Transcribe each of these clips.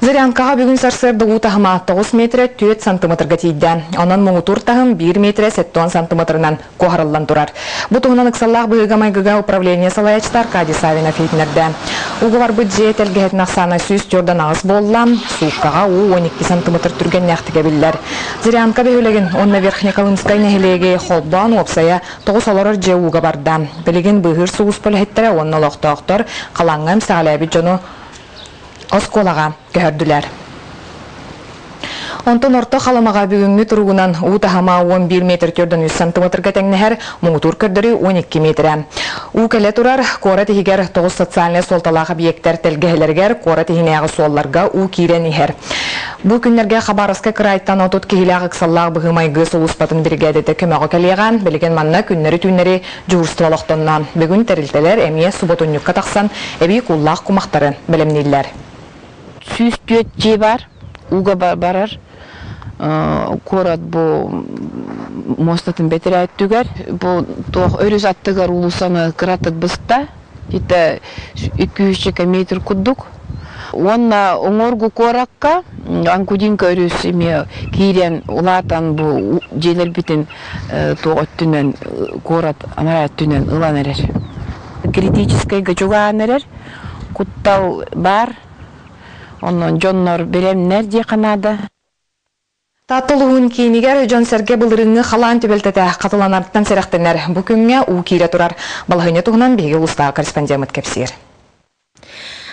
Зырянкаҕа бүгүн сарсыарда уу таһыма 9 метрэ 4 сантыметрга тиийдэ. Онон муҥутуур таһым 1 метрэ 70 сантыметрынан куоһарыллан турар. Бу туһунан ыксаллаах быһыыга-майгыга управление салайааччыта Аркадий Савинов иһитиннэрдэ. Ууга барбыт дьиэ тэлгэһэтин ахсаана 148 буолла, сууккаҕа уу 12 сантыметр түргэннээхтик эбиллэр. Зырянка бөһүөлэгин уонна Верхнеколымскай нэһилиэги холбоон уопсайа 9 олорор дьиэ ууга барда. Билигин быыһыыр сулууспа үлэһиттэрэ уонна олохтоохтор халааҥҥа эмсэҕэлээбит дьону оскуолаҕа көһөрдүлэр. Онтон Орто Халымаҕа бүгүҥҥү туругунан уу таһыма 11 метр 403 сантиметрга тэҥнэһэр, муҥутуур көрдөрүү 12 метрэ. Уу кэлэ турар, куорат иһигэр 9 социальнай суолталаах объектар тэлгэһэлэригэр куорат иһинээҕи суолларга уу киирэн иһэр. Бу күннэргэ Хабаровскай кыраайтан 30 киһилээх ыксаллаах быһыы-майгы сулууспатын биригээдэтэ көмөҕө кэлиэҕэ. Билигин манна күннэри-түүннэри дьуһуурство олохтонно. Бүгүн тэрилтэлэр эмиэ субуотунньукка тахсан эбии кууллаах кумахтары бэлэмнииллэр. 104 дьиэ баар, ууга барар. Куорат бу муостатын бэтэрээттүгэр бу туох өрүс аттыгар уулуссаны кыратык быста, итэ 200 метр курдук. Уонна уҥуоргу куоракка Анкудинка өрүс эмиэ киирэн улаатан бу дьиэлэрбитин туох өттүнэн куорат анараа өттүнэн ылан эрэр. Критическайга чугаһаан эрэр. Куттал баар. Онон дьоннор бэлэмнэр диэххэ наада. Таатта улууһун киинигэр дьон-сэргэ былырыыҥҥы халаан түбэлтэтэ хатыланарыттан сэрэхтэнэр. Бу күҥҥэ уу киирэ турар. Балаһыанньа туһунан биһиги улуустааҕы корреспондеммыт кэпсиир.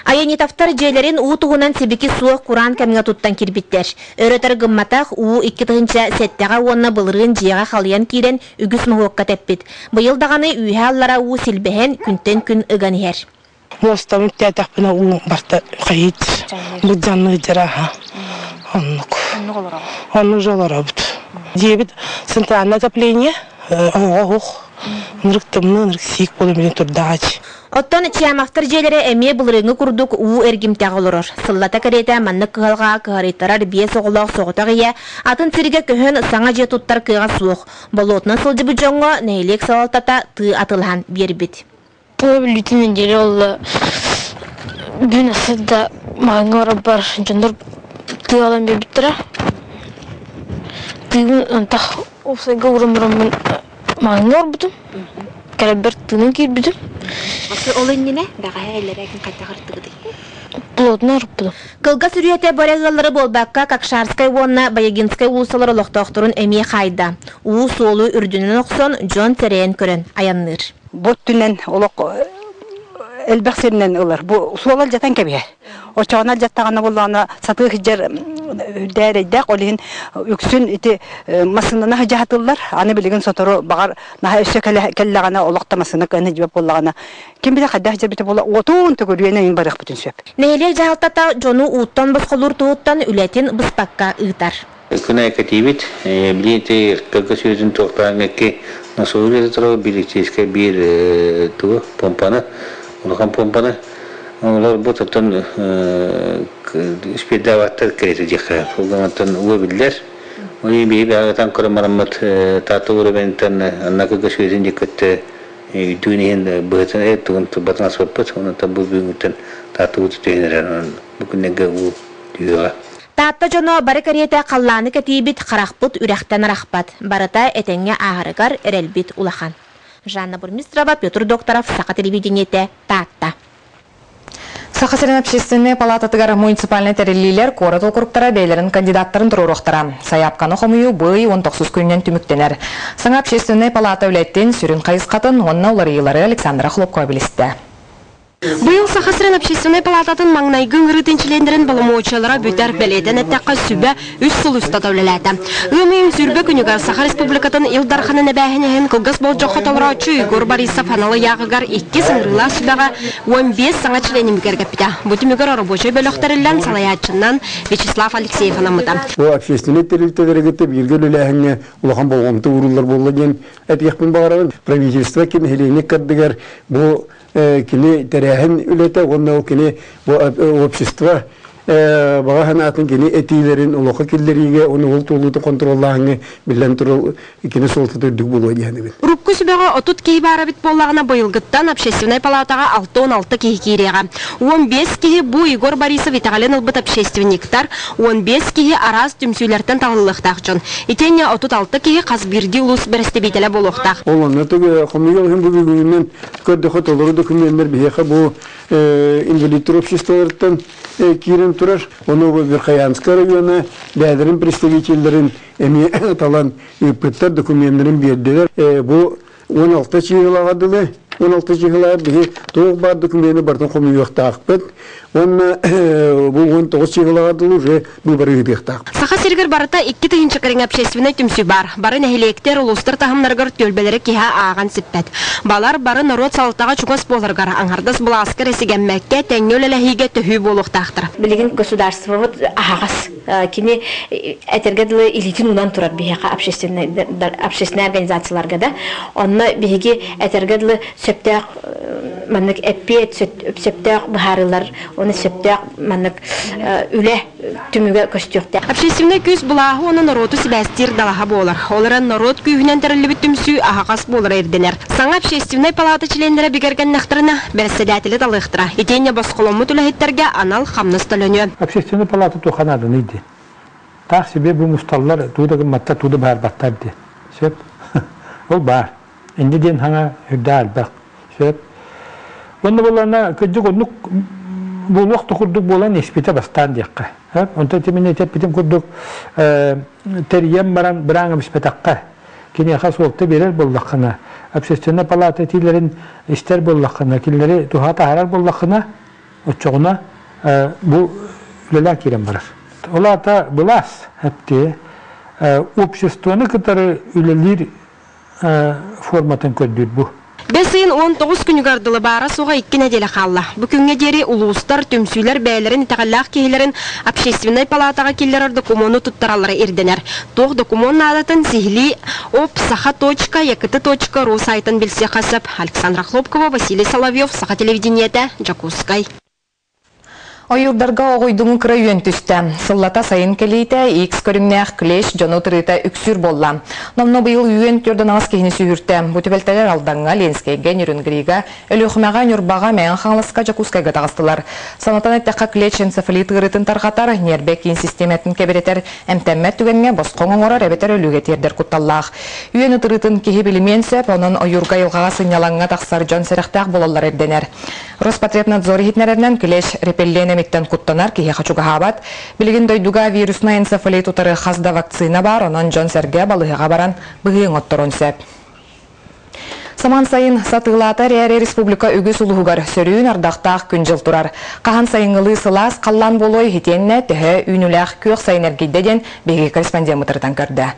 Аянитовтар дьиэлэрин уу туһунан сибики суох кураан кэмҥэ туттан киирбиттэр. Өрөтөр гымматах уу 2007-ҕэ уонна былырыын дьиэҕэ халыйан киирэн үгүс моһуокка тэппит. Быйыл даҕаны үөһэ-аллара уу силбэһэн, күнтэн күн ыган иһэр. Муостабын үктээтэхпинэ уу барта хайыт быдьанныыр дьарааһа оннук. Оннук же олоробут. Дьиэбит центральное отопление, оһоҕо оһох, ынырык тымныы, ынырык сиик буолан билин турдаҕач. Оттон Чямовтар дьиэлэрэ эмиэ былырыыҥҥы курдук уу эргимтэҕэ олорор. Сыллата кэриэтэ маннык кыһалҕаҕа кыһарыйтарар биэс оҕолоох соҕотох ийэ атын сиргэ көһөн саҥа дьиэ туттар кыаҕа суох. Болуотунан сылдьыбыт дьоҥҥо нэһилиэк салалтата тыы атылаһан биэрбит. Тыа бүлүүтүн нэдиэлэ буолла бүгүн да маҕаҥҥа барарбар дьоннор тыы ылан биэрбиттэрэ. Тыыбын антах уопсайга ууран бараммын маҕаҥҥа барбытым. Кэлэрбэр тыынан киирбитим. Ол иннинэ бэҕэһээ иллэрээ хайдах ырыттыгытый? Плотно ырыппытым. Кылгас үрүйэтэ бары ыаллары буолбакка, Кокшарскай уонна Баягинскай уулуссалар олохтоохторун эмиэ хаайда. Уу суолу үрдүнэн охсон, дьон сэрэйэн көрөн айанныыр. Бу өттүнэн олох элбэх сиринэн ылар. Бу суол алдьатан кэбиһэр. Оччоҕуна алдьаттаҕына буоллаҕына сатыы сылдьар дээрэйдээх, ол иһин үксүн ити массыынаны сыдьаһатыллар. Аны билигин сотору баҕар наһаа өссө кэллэҕинэ олох да массыына кыанна дьиэбэт буоллаҕына ким билэ хайдах дьиэбитэ буола уотун төгүрүйэн эҥин барыахпытын сөп. Нэһилиэк дьаһалтата дьону ууттан босхолуур туһуттан үлэтин быспакка ыытар. Күн кэтиибит, били ити кыргыс сүөтүн туохтаан икки насоһу турар электрическэй биир тугу помпаны, улахан помпаны. Олор бу оттон спирдээбаттар кэриэтэ диэххэ. Ол уга биллэр. Оны биһи бэҕэтэн көрөн бараммыт Таатта уровеньтан анна кыргыс сүөтүн диккөттө үйдүүн иһин быһытын тугун турбатын аспаппыт. Онон бу бүгүҥҥүттэн Таатта ууту түһэн эрэр. Бу күннэргэ уу түһүөҕэ. Таатта дьоно бары кэриэтэ халлааны кэтиибит, харахпыт үрэхтэн арахпат. Барыта этэҥҥэ ааһарыгар эрэлбит улахан. Жанна Бурмистрова, Петр Докторов, Саха телевидениетэ, Таатта. Саха сирин общественнай палататыгар муниципальнай тэриллиилэр куорат округтара бэйэлэрин кандидаттарын туруоруохтара. Сайаапканы хомуйуу бый 19 күнүнэн түмүктэнэр. Саҥа общественнай палата үлэтин сүрүн хайысхатын уонна уларыйыылары Александра Хлопкова билистэ. Быйыл Саха сирин общественнай палататын маҥнайгы ыҥырыытын чилиэннэрин боломуочуйалара бүтэр, бэлиэтэн эттэххэ, сүбэ үс сыл устата үлэлээтэ. Ыам ыйын сүүрбэ күнүгэр Саха Республикатын Ил Дарханын эбээһинэһин кылгас болдьоххо толорооччу Егор Борисов анал ыйааҕыгар иккис ыҥырыылаах сүбэҕэ 15 саҥа чилиэни бигэргэппитэ. Бу түмүгэр оробуочай бөлөх тэриллэн салайааччынан Вячеслав Алексеев анаммыта. Бу общественнай тэрилтэлэри кытта бииргэ үлэлээһиҥҥэ улахан болҕомто ууруллар буолла диэн этиэхпин баҕарабын. Правительство ким кырдыгар бу кини тэрээһин үлэтэ уонна ол кини бу общество Баҕа санаатын кини этиилэрин олоххо киллэриигэ, оны ол туолуутун контроллааһыҥҥа биллэн турар кини суолтата үрдүк буолуо диэхинибин. Урукку сүбэҕэ 30 киһи баар эбит буоллаҕына, быйылгыттан Общественнай палатаҕа 66 киһи киириэҕэ. 15 киһи бу Егор Борисов итэҕэлин ылбыт общественниктар, 15 киһи араас түмсүүлэртэн талыллыахтаах дьон. Итиэннэ 36 киһи хас биирдии улуус бэрэстэбиитэлэ буолуохтаах. Ол онно хомуйуох иһин бу бүгүҥҥүнэн көрдөхө толору докумуоннар биһиэхэ бу инвалидтар обществоларыттан киирэн турар. Ону Верхоянскай района бэйэлэрин представителлэрин эмиэ талан ыыппыттар, докуменнарын биэрдилэр. Бу 16 чыыһылаҕа дылы 16 чыыһылаҕа биһи туох баар докумены барытын хомуйуохтаахпыт. Уонна бу 19 чыыһылаҕа дылы уже быыбары ыытыахтаахпыт. Саха сиригэр барыта 2000 кэриҥэ общественнай түмсүү баар. Бары нэһилиэктэр, улуустар таһымнарыгар түөлбэлэри киһи ааҕан сиппэт. Балар бары норуот салалтаҕа чугас буоларыгар, аҥардас былааска эрэ сигэммэккэ, тэҥҥэ үлэлэһиигэ төһүү буолуохтаахтар. Билигин государствобыт аһаҕас. Кини этэргэ дылы илиитин уунан турар биһиэхэ общественнай общественнай организацияларга да. Онно биһиги этэргэ дылы сөптөөх маннык эппиэт, сөптөөх быһаарыылар, уонна сөптөөх маннык үлэ түмүгэ көстүөхтээх. Общественнай күүс былааһы уонна норуоту сибээстиир далаһа буолар. Ол эрэн норуот күүһүнэн тэриллибит түмсүү аһаҕас буолара ирдэнэр. Саҥа общественнай палата чилиэннэрэ бигэргэннэхтэринэ, бэрэссэдээтэли талыахтара. Итиэннэ босхоломмут үлэһиттэргэ анал хамнас төлөнүө. Общественнай палата туохха нааданый дии. Таах себе бу мусталлар, туу да гымматтар, туу да баарбаттар дии. Сөп. Ол баар. Инде диэн хаҥа үрдэ элбэх. Сөп. Онно буоллаҕына кырдьык оннук буолуох да курдук буолан испитэ бастаан диэххэ. Онтон ити мин этэппитим курдук тэрийэн баран бырааҥа биспэтэххэ киниэхэ суолта биэрэр буоллаххына, общественнай палата этиилэрин истэр буоллаххына, кинилэри туһа таһаарар буоллаххына, оччоҕуна бу үлэлээн киирэн барар. Ол аата былаас эптиэ обществоны кытары үлэлиир форматын көрдүүр бу. Бэс ыйын 19 күнүгэр дылы баара-суоҕа 2 нэдиэлэ хаалла. Бу күҥҥэ диэри улуустар, түмсүүлэр бэйэлэрин итэҕэллээх киһилэрин общественнай палатаҕа киллэрэр докумуону туттараллара ирдэнэр. Туох докумуон наадатын сиһилии opsaha.yakт.ru сайтан билсиэххэ сөп. Александра Хлопкова, Василий Соловьев, Саха телевидениетэ, Дьокуускай. Ойуурдарга оҕуйдуҥу кыра үөн түстэ. Сыллата сайын кэлиитэ X көрүҥнээх клещ дьону тырыыта үксүүр буолла. Номно быйыл үөн төрдөн аҕыс киһини сүһүртэ. Бу түбэлтэлэр Алдаҥҥа, Ленскэйгэ, Нерюнгрига, Өлүөхүмэҕэ, Ньурбаҕа, Мэҥэ Хаҥаласка, Дьокуускайга таҕыстылар. Санатан эттэххэ, клещ энцефалит ыарыытын тарҕатар, ньиэрбэ киин систиэмэтин кэбирэтэр, эмтэммэт түгэҥҥэ босхоҥ оҥорор эбэтэр өлүүгэ тиэрдэр кутталлаах. Үөн ытырыытын киһи билимиэн сөп, онон ойуурга айылҕаҕа сынньалаҥҥа тахсар дьон сэрэхтээх буолаллара ирдэнэр. Роспотребнадзор иһитиннэрэринэн клещ репеллен эмиттэн куттанар, киһиэхэ чугаһаабат. Билигин дойдуга вируснай энцефалит утары хас да вакцина баар, онон дьон-сэргэ балыыһаҕа баран быһыы оҥотторон сөп. Самаан сайын сатыылаата эрээри республика үгүс улууһугар сөрүүн ардахтаах күн-дьыл турар. Хаһан сайыҥҥылыы сылаас халлаан буолуой итиэннэ төһө үүнүүлээх күөх сайын эргийдэ диэн биһиги корреспондеммыт ырытан көрдө.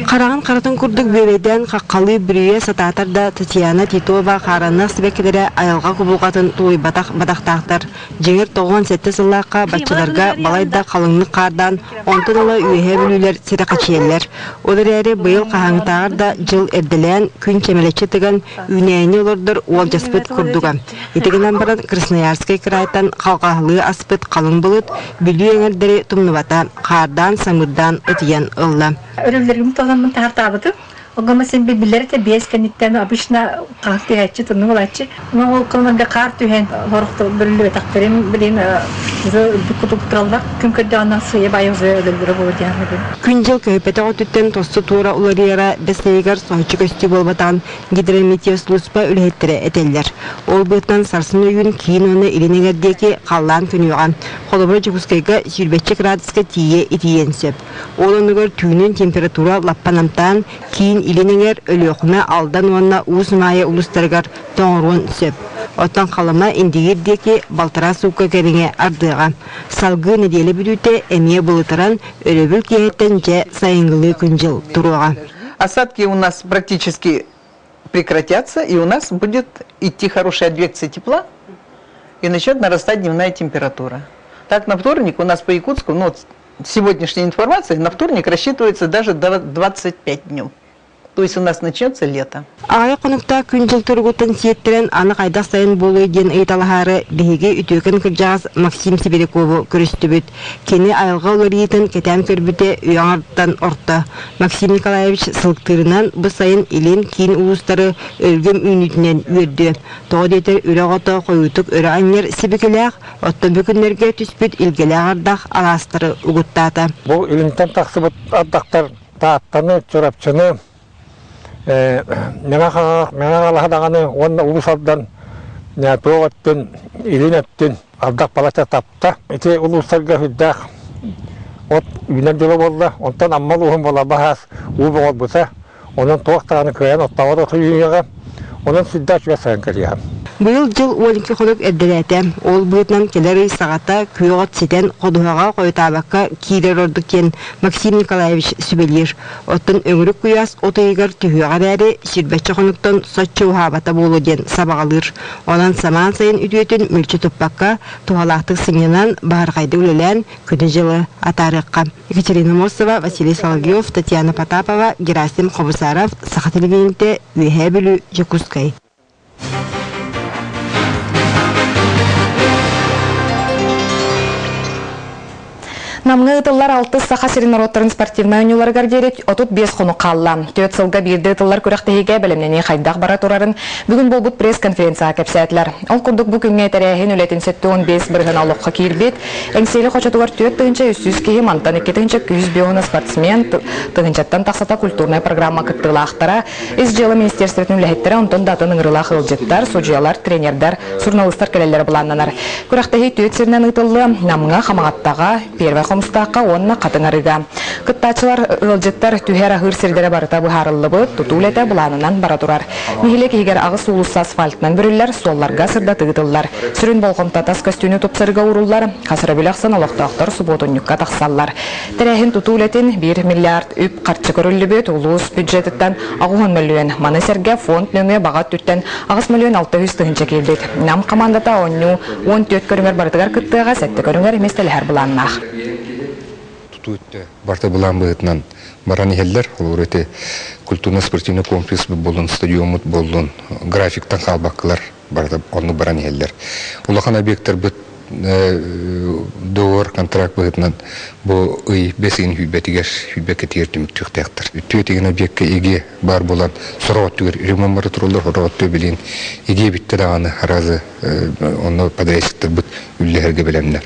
Хараҕын харатын курдук бүөбэйдээн хаххалыы бүрүйэ сатаатар да Татьяна Титова хаараннаах сибэккилэрэ айылҕа кубулҕатын тулуйбатах бадахтаахтар. Дьиҥэр 97 сыллаахха баччаларга балайда халыҥнык хаардаан, онтон ыла Үөһээ Бүлүүлэр сэрэхэчийэллэр. Ол эрээри быйыл хаһааҥҥытааҕар да дьыл эрдэлээн, күн чэмэлэччи тыган, үүнээйини олордор уолдьаспыт курдуга. Ити гынан баран Красноярскай кыраайтан халҕаһалыы аспыт халыҥ былыт Бүлүү эҥэрдэри тумнубата, хаардаан, самыырдаан ытыйан ылла. Өрүллэрим толаммын таһартаабытым. Огома син билэр этэ биэс кэнниттэн обычно хаар түһээччи, тымныы буолааччы. Но ол кылманга хаар түһэн хорохто бөрүллүбэтэхтэрин билин уже үрдүк кутук тураллар. Күн көрдөҕүнэ сыйа баайы уже өлөллөрө буолуо диэн Күн-дьыл көһүппэтэх өттүттэн тосту туора уларыйара бэс ыйыгар соһуччу көстүү буолбатаҕын гидрометеослужба үлэһиттэрэ этэллэр. Ол быһыытынан сарсын өйүүн киин уонна илин эҥэр диэки халлаан күнүөҕэ. Холобура, Дьокуускайга сүүрбэччэ градуска тиийэ итийиэн сөп. Ол оннугар түүнүн температура лаппа намтаан, киин илин эҥэр, Өлүөхүмэ, Алдан уонна Уус Маайа улуустарыгар тоҥоруон сөп. Оттон Халыма, Индигир диэки балтараа суукка кэриҥэ ардыаҕа. Салгыы нэдиэлэ бүтүүтэ эмиэ былытыран, өрөбүл киэһэттэн дьэ сайыҥҥылыы күн-дьыл туруоҕа. Осадки у нас практически прекратятся, и у нас будет идти хорошая адвекция тепла, и начнет нарастать дневная температура. Так, на вторник у нас по Якутску, ну, вот сегодняшняя информация, на вторник рассчитывается даже до 25 днем. То есть у нас начнется лето. Аҕыйах хонуктаах күн-дьыл туругуттан сиэттэрэн аны хайдах сайын буолуой диэн ыйыталаһаары биһиги үтүөкэн кырдьаҕас Максим Сибирякову көрүстүбүт. Кини айылҕа уларыйыытын кэтээн көрбүтэ үйэ аҥарыттан орто. Максим Николаевич сылыктыырынан бу сайын илин киин улуустары өлгөм үүнүүтүнэн үөрдүө. Тоҕо диэтэр үрэх ото хойуутук өрө анньар сибикилээх, оттон бу күннэргэ түспүт илгэлээх ардах алаастары угуттаата. Бу илинтэн тахсыбыт ардахтар Тааттаны, Чурапчыны, Мэҥэ Хаҥалаһы даҕаны уонна Улус Алдан туох өттүн, илин өттүн ардах балачча тапта. Ити улуустарга сүрдээх от үүнэр дьылы буолла. Онтон Амма улууһун буоларбаһаас уу боҕорбута. Онон туох даҕаны кыайан оттообот оту үүнүөҕэ. Онон сүрдээх үчүгэй сайын кэлиэҕэ. Быйыл дьыл 12 хонук эрдэлээтэ. Ол быһыытынан кэлэр ый саҕата күөх от ситэн ходуһаҕа хойутаабакка киирэр ордук диэн Максим Николаевич сүбэлиир. Оттон өҥүрүк куйаас от ыйыгар түһүөҕэ эрээри, сүүрбэччэ хонуктан соччо уһаабата буолуо диэн сабаҕалыыр. Онон самаан сайын үтүөтүн мүлчү туппакка, туһалаахтык сынньанан, баһырхайдык үлэлээн, күнү-дьылы атаарыахха. Екатерина Мосова, Василий Соловьев, Татьяна Потапова, Герасим Хобусаров, Саха телевидениетэ, Үөһээ Бүлүү, Дьокуускай. Намҥа ыытыллар алтыс Саха сирин норуоттарын спортивнай оонньууларыгар диэри 35 хонук хаалла. Түөрт сылга биирдэ ыытыллар күрэхтэһиигэ бэлэмнэнии хайдах бара турарын бүгүн буолбут пресс-конференцияҕа кэпсээтилэр. Ол курдук бу күҥҥэ тэрээһин үлэтин 75% олоххо киирбит. Эҥсиэли хочотугар 4300 киһи, мантан 2350 спортсмен, тыһыынчаттан тахсата культурнай программа кыттыылаахтара, Ис дьыала министерствотын үлэһиттэрэ, онтон да атын ыҥырыылаах ыалдьыттар, судьуйалар, тренердэр, суруналыыстар кэлэллэрэ былааннанар. Күрэхтэһии түөрт сиринэн ыытыллыа, Намҥа, Хамаҕаттаҕа, Первай Хомустаахха уонна Хатыҥ Арыыга. Кыттааччылар, ыалдьыттар түһэр аһыыр сирдэрэ барыта быһаарыллыбыт, тутуу үлэтэ былаанынан бара турар. Нэһилиэк иһигэр аҕыс уулусса асфальтынан бүрүллэр, суолларга сырдатыы ыытыллар. Сүрүн болҕомто тас көстүүнү тупсарыыга ууруллар, хас өрөбүл ахсын олохтоохтор субуотунньукка тахсаллар. Тэрээһин тутуу үлэтин 1 миллиард үп-харчы көрүллүбүт, улуус бюджетыттан 80 мөлүйүөн, маны сэргэ фонд нөҥүө баҕа өттүттэн 8 мөлүйүөн 600 тыһыынча киирбит. Нам хамаандата оонньуу 14 көрүҥэр барытыгар кыттыаҕа, сэттэ көрүҥэр миэстэлэһэр былааннаах. Тутуу өттө барыта былаан быһыытынан баран иһэллэр. Холобур, ити культурно-спортивный комплекс буоллун, стадиоммут буоллун, графиктан хаалбаккалар барыта оннук баран иһэллэр. Улахан объектарбыт договор контракт быһыытынан бу ый бэс ыйын сүүрбэтигэр сүүрбэккэтигэр түмүктүөхтээхтэр. Үтүө тигин объекка иги баар буолан сорох өттүгэр ремонт бара тураллар, сорох өттүгэр билигин иги бүттэ даҕаны аразы онно подрядчиктарбыт үллэһэргэ бэлэмнэр.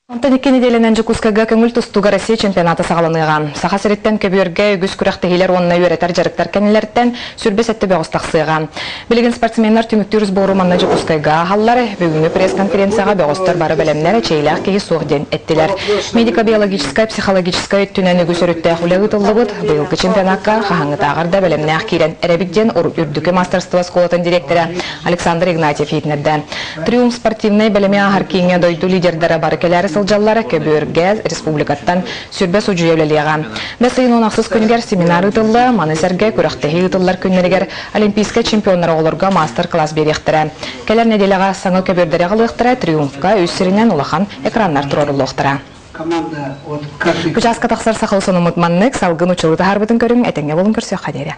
Онтон икки нэдиэлэнэн Дьокуускайга көҥүл тустууга Россия чемпионата саҕаланыаҕа. Саха сириттэн көбүөргэ үгүс күрэхтэһиилэр уонна үөрэтэр дьарыктар кэннилэриттэн 27 бөҕөс тахсыаҕа. Билигин спортсменнар түмүктүүр сбору манна Дьокуускайга ааһаллар. Бүгүҥҥү пресс-конференцияҕа бөҕөстөр бары бэлэмнэр, эчэйиилээх киһи суох диэн эттилэр. Медико-биологическай, психологическай өттүнэн үгүс өрүттээх үлэ ыытыллыбыт. Быйылгы чемпионакка хаһааҥҥытааҕар да бэлэмнээх киирэн эрэбит диэн Үрдүкү мастерство оскуолатын дириэктэрэ Александр Игнатьев иһитиннэрдэ. Триумф спортивнай бэлэми ааһар кииҥҥэ дойду лидердэрэ бары кэлээри сылдьаллар, көбүөргэ республикаттан сүрбэ судьуйа үлэлиэҕэ. Бэс ыйын уон ахсыс күнүгэр семинар ыытыллыа, маны сэргэ күрэхтэһии ыытыллар күннэригэр олимпийскай чемпионнар оҕолорго маастар-класс биэриэхтэрэ. Кэлэр нэдиэлэҕэ саҥа көбүөрдэри аҕалыахтара, Триумфка үс сиринэн улахан экраннар туруоруллуохтара. Бу чааска тахсар сахал сонуммут маннык, салгын учулу таһаарбытын көрүҥ, этэҥҥэ буолун көрсүөххэ диэри.